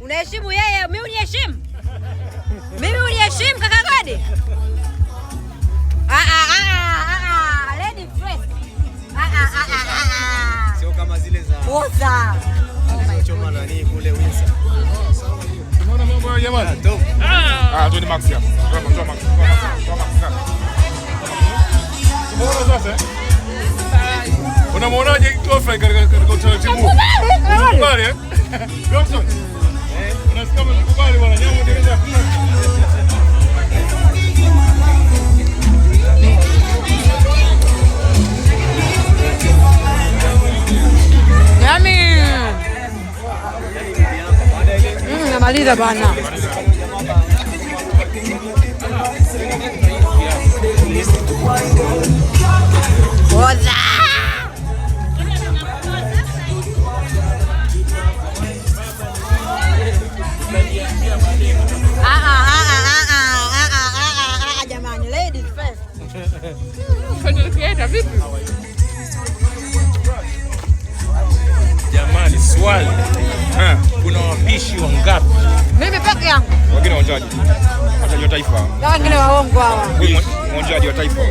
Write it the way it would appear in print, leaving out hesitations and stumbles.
Unaheshimu yeye, mimi uniheshimu? Mimi uniheshimu kaka Godi? Ah ah ah ah ah, lady first. Ah ah ah ah ah. Sio kama zile za Oza. Choma nani kule Windsor. Unaona mambo ya jamani? Top. Ah, twende Max hapa. Toa toa Max. Toa Max. Toa Max. Umeona sasa? Eh? Unamuonaje Godfrey katika utaratibu huu? Unakubali eh? Johnson. Eh, unasikia umekubali bwana, nyama endeleza hakuna. Yummy. Namaliza bwana. Oza. Ah ah ah ah ah ah ah ah ah, jamani, ladies first. Content vipi? Jamani, swali. Kuna wapishi wangapi? Mimi peke yangu. Wengine waonjaji. Waonjaji wa taifa. Na wengine waongo hawa. Huyu mwonjaji wa taifa.